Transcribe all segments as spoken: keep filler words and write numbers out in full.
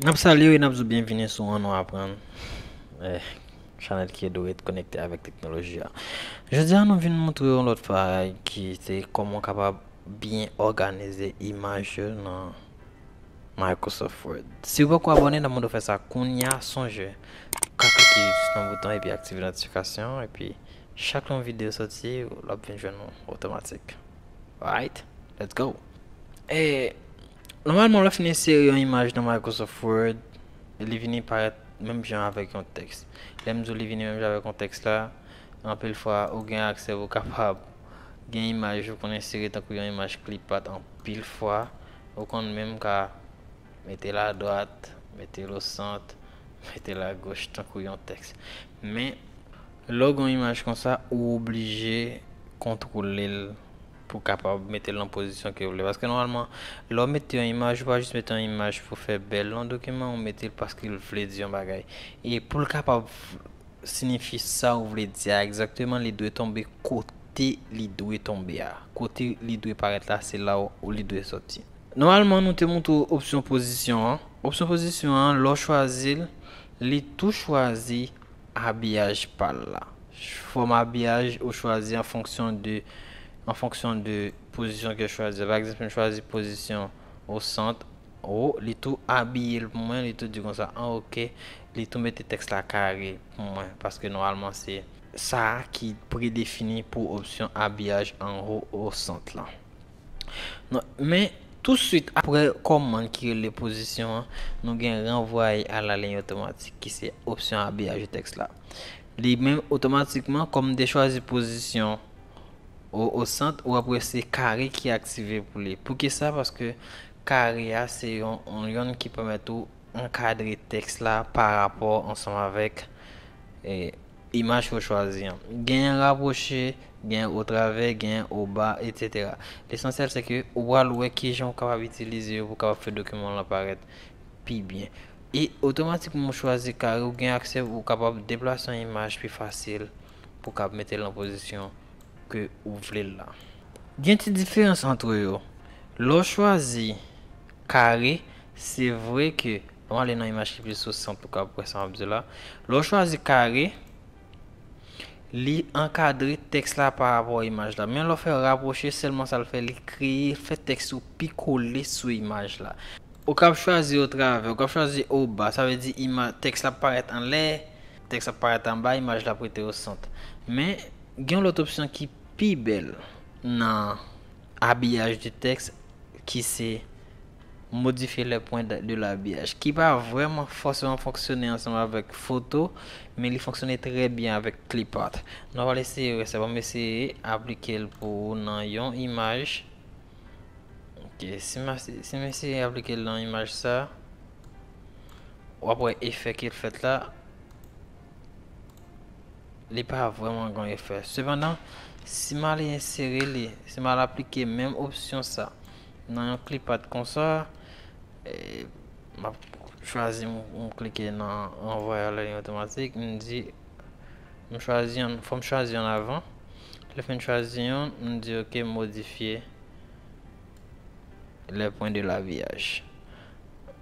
N ap salye w e n ap di w byenvini sou Ann Nou Aprann, eh, chanèl ki ede w ret konekte avèk teknoloji a. Jodi a, nou vin montre w yon lòt bagay ki se kòman w kapab byen òganize imaj yo nan Microsoft Word. Si w poko abòne, n ap mande w fè sa kounye a, sonje, w ka klike jis nan bouton epi aktive notifikasyon, epi chak lè yon videyo soti, l ap vin jwenn ou otomatik. Alright, let's go. E, nòmalman, lè w fin ensere yon imaj nan Microsoft Word, li vini parèt menm jan avèk yon tèks. Lè m di w li vini menm jan avèk yon tèks la, anpil fwa, ou gen aksè pou w kapab gen imaj ou konn ensere tankou yon imaj clipart anpil fwa, ou konn menm ka mete l adwat, mete l osant, mete l agoch tankou yon tèks. Men, lè w gen yon imaj konsa, ou oblije kontwole l pou w kapab mete l nan pozisyon ke w vle. Paske nòmalman, lè w mete yon imaj, ou pa jis mete yon imaj pou fè bèl nan dokiman, ou mete l paske l vle di yon bagay. E pou l kapab sinifye sa ou vle di a egzakteman, li dwe tonbe kote li dwe tonbe a. Kote li dwe parèt la, se la ou li dwe soti. Nòmalman, nou te montre w opsyon pozisyon an. Opsyon pozisyon an, lè w chwazi l, li tou chwazi abiyaj pa l la. Fòm abiyaj ou chwazi an fonksyon de, an fonksyon de pozisyon ke w chwazi. Pa egzanp, m chwazi pozisyon osant, o, li tou abiye l pou mwen, li tou di konsa, an, oke, li tou mete tèks la kare pou mwen, paske nòmalman se sa ki predefini pou opsyon abiyaj anwo osant lan. Non, men, tousuit apre kòmann ki rele pozisyon an, nou gen ranvwaye a la ligne automatique, ki se opsyon abiyaj tèks la. Li menm otomatikman, kòm m te chwazi pozisyon o, osant, ou ap wè se kare ki aktive pou li. Poukisa? Paske kare a se yon, yon, yonn ki pèmèt ou ankadre tèks la pa rapò ansanm avèk, e, imaj ke w chwazi an. Genyen rapwoche, genyen otravè, genyen oba, etsetera. Lesansyèl se ke ou pral wè kijan ou kapab itilize yo pou w kapab fè dokiman w lan parèt pi byen. E otomatikman ou chwazi kare, ou gen aksè pou w kapab deplase yon imaj pi fasil, pou w kapab mete l nan pozisyon ke ou vle l la. Gen ti diferans antre yo. Lè w chwazi kare, se vre ke, bon, ale nan imaj ki plis osant pou w kapab wè sa m ap di la. Lè w chwazi kare, li ankadre tèks la pa rapò a imaj la. Men lè w fè rapwoche, sèlman sa l fè, li kreye, fè tèks ou pi kole sou imaj la. Ou kab chwazi otravè, ou kab chwazi oba, sa vle di ima-, tèks la parèt anlè, tèks la parèt anba, imaj la ap rete osant. Men, gen yon lòt opsyon ki pi bèl nan abiyaj de tèks, ki se modifye les points de, de l'habillage, ki pa vrèman fòseman fonksyone ansanm avèk foto, men li fonksyone trè byen avèk clipart. Nou pral eseye wè sa, ban m eseye aplike l pou ou nan yon imaj. Ok, si m, si m eseye aplike l nan imaj sa, w ap wè efè ke l fèt la, li pa vrèman gen efè. Sepandan, si m ale ensere li, si m al aplike menm opsyon sa nan yon clipart konsa, e, m ap chwazi, m, m klike nan ranvwaye a la ligne automatique, m di, m chwazi yon, fò m chwazi yon avan. Lè fin chwazi yon, m di, ok, modifye les points de l'habillage.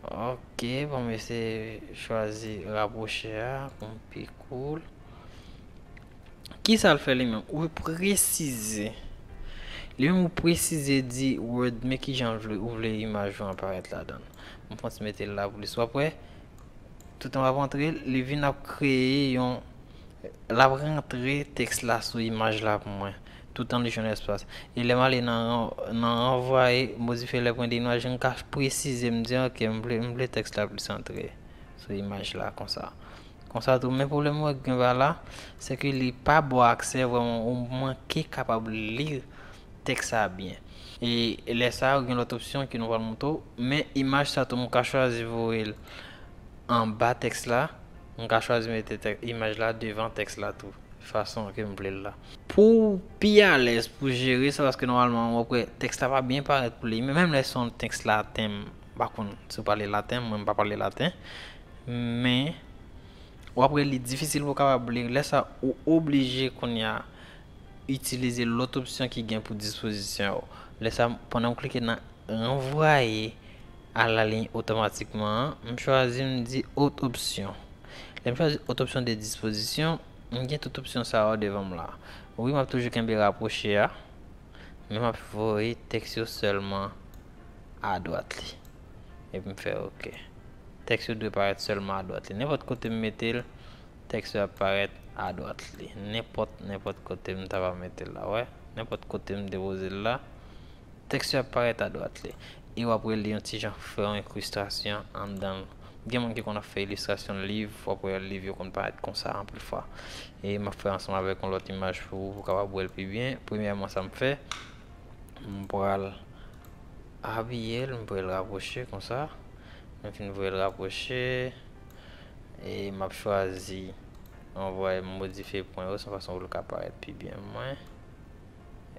Ok, bon, m eseye chwazi rapwoche a pou m pi cool. Kisa l fè li menm? Ou presize. Li menm ou presize di Word, men kijan l vle, ou vle imaj ou an parèt ladan l. M panse mete l la pou li. Swa prè, toutan w ap antre, li vin ap kreye yon, l ap rantre tèks la sou imaj la pou mwen, toutan li jwenn espas. E lè m ale nan, nan ranvwaye, modifye les points de l'image, m ka presize, m di, ok, m vle, m vle tèks la plis antre sou imaj la, konsa. Konsa tou, men pwoblèm mwen gen ba la, se ke li pa ba w aksè vrèman, ou manke kapab li tèks sa byen. E lè sa a, ou gen lòt opsyon ke nou pral montre w, men imaj sa tou, m ka chwazi voye l anba tèks la, m ka chwazi mete tèk, imaj la devan tèks la tou, fason ke m vle l la. Pou w pi alèz pou jere sa, paske nòmalman, w ap wè tèks la pa byen parèt pou li, men menm lè se yon tèks laten, m pa konn si w pale laten, mwen m pa pale laten, men w ap wè li difisil pou w kapab li. Lè sa, ou oblije kounye a itilize lòt opsyon ki gen pou dispozisyon w. Lè sa, pandan w klike nan ranvwaye al la liy otomatikman an, m chwazi, m di autre option. Lè m chwazi autre option de disposition, m gen tout opsyon sa yo devan m la. Wi, m ap toujou kenbe rapwoche a, men m ap voye tèks yo sèlman adwat li. Epi m fè oke. Tèks yo dwe parèt sèlman adwat li. Nenpòt kote m mete l, tèks yo ap parèt adwat li. Nenpòt, nenpòt kote m ta va mete l la, wè. Nenpòt kote m depoze l la, tèks yo ap parèt adwat li. E w ap wè li yon ti jan fè yon enkristasyon anndan l. Gen moun ki konn ap fè ilistrasyon liv, w ap wè liv yo konn parèt konsa anpil fwa. E m ap fè ansanm avèk yon lòt imaj pou ou, pou w kapab wè l pi byen. Premyèman, sa m fè, m pral abiye l, m voye l rapwoche konsa. Lè m fin voye l rapwoche, e m ap chwazi, m voye m modifye pwen yo, se yon fason pou l ka parèt pi byen pou mwen.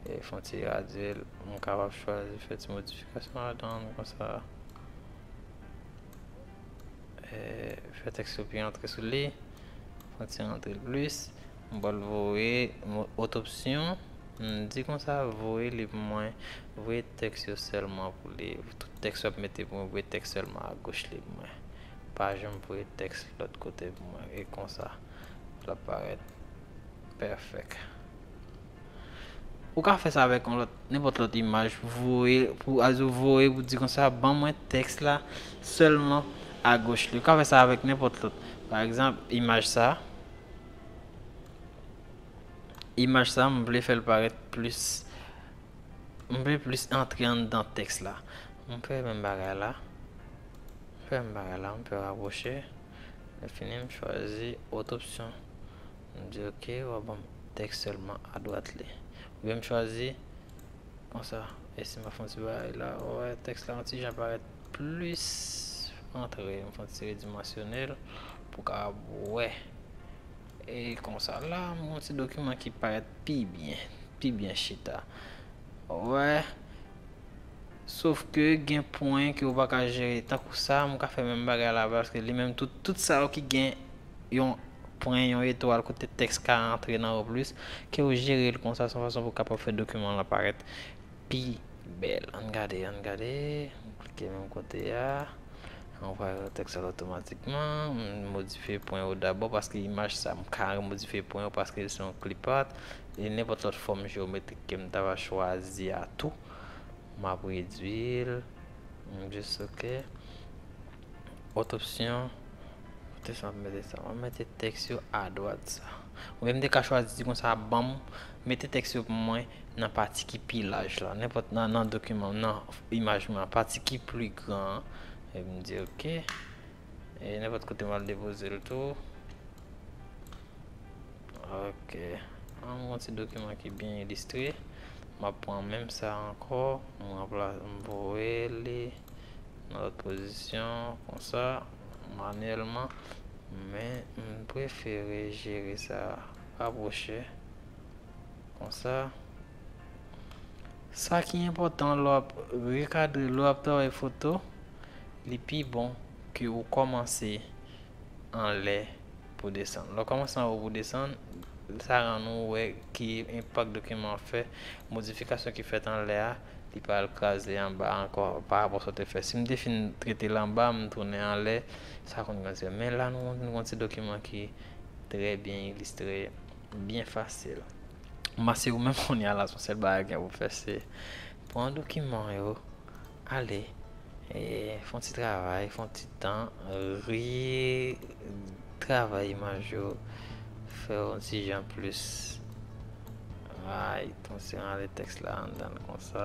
E fè yon ti radye l, m kapab chwazi fè ti modifikasyon ladan l konsa. E fè tèks yo pi antre sou li. Fè yon ti rantre l plis. M pral voye mo- autre option. M di konsa, voye li pou mwen. Voye tèks yo sèlman pou li. Tout tèks w ap mete pou mwen, voye tèks sèlman agoch li pou mwen. Pa janm voye tèks lòt kote pou mwen. E konsa, l ap parèt pèfèk. Ou ka fè sa avèk yon lòt, nenpòt lòt imaj. Voye, pou, azo voye, pou di konsa, ban mwen tèks la sèlman agoch li. Ou ka fè sa avèk nenpòt lòt. Pa egzanp, imaj sa. Imaj sa, m vle fè l parèt plis, m vle plis antre anndan tèks la. M fè menm bagay la. M fè menm bagay la, m fè rapwoche. Lè fini, m chwazi autre option. M di, oke, w ap ban m tèks sèlman adwat li. Oubyen m chwazi konsa. E si m ap fè yon ti bagay la, w wè tèks la yon ti jan parèt plis antre. M fè yon ti redimansyone l pou w kapab wè. E konsa la, m gen yon ti dokiman ki parèt pi byen, pi byen chita. W wè, sof ke gen pwen ke w pa ka jere. Tankou sa, m ka fè menm bagay la, paske li menm, tout, tout sa yo ki gen yon pwen, yon etwal kote tèks ka antre nan yo plis, ke w jere l konsa, se yon fason pou w kapab fè dokiman la parèt pi bèl. Ann gade, ann gade. M klike menm kote a. Ann voye tèks la otomatikman. M modifye pwen yo dabò paske imaj sa, m ka remodifye pwen yo paske se yon clip art. E nenpòt lòt fòm jewometrik ke m ta va chwazi a tou. M ap redwi l. M jis oke. Autre option. Kote sa m ap mete sa? M ap mete tèks yo adwat sa. Oubyen m te ka chwazi di konsa, ban m, mete tèks yo pou mwen nan pati ki pi laj la. Nenpòt nan, nan dokiman, nan imaj mwen an, pati ki pli gran an. E m di oke. E nenpòt kote m al depoze l tou. Oke. An, yon ti dokiman ki byen ilistre. M ap pran menm sa ankò. M ranpla-, m voye li nan lòt pozisyon, konsa, manyèlman. Men, m prefere jere sa rapwoche. Konsa. Sa ki enpòtan lè w ap rekadre, lè w ap travay foto, li pi bon ke ou kòmanse anlè pou desann. Lè w kòmanse anwo pou desann, sa rann ou wè ki enpak dokiman an fè. Modifikasyon ki fèt anlè a, li pral kraze anba ankò pa rapò sa w te fè. Si m te fin trete l anba, m tounen anlè, sa konn grandi. Men la, nou, nou gen yon ti dokiman ki trè byen ilistre, byen fasil. M panse ou menm kounye a la, se yon sèl bagay gen pou w fè, se pran dokiman yo, ale, e, fè yon ti travay, fè yon ti tan, retravay imaj yo, fè yon ti jan plis. Ay, transfere ale tèks la anndan l konsa.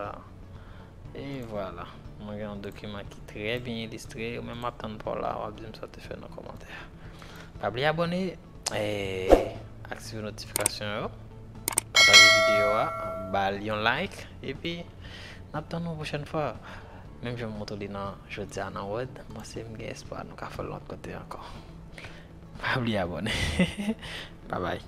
E vwala, mwen gen yon dokiman ki trè byen ilistre. Ou menm m ap tann pa w la, w ap di m sa w te fè nan kòmantè a. Pa bliye abòne, e, aktive notifikasyon yo, pataje videyo a, ba l yon like, epi n ap tann nou pwochèn fwa. Menm jan m montre li nan jodi a nan Word, m panse m gen espwa nou ka fè l lòt kote ankò. Pa bliye abòne. Babay.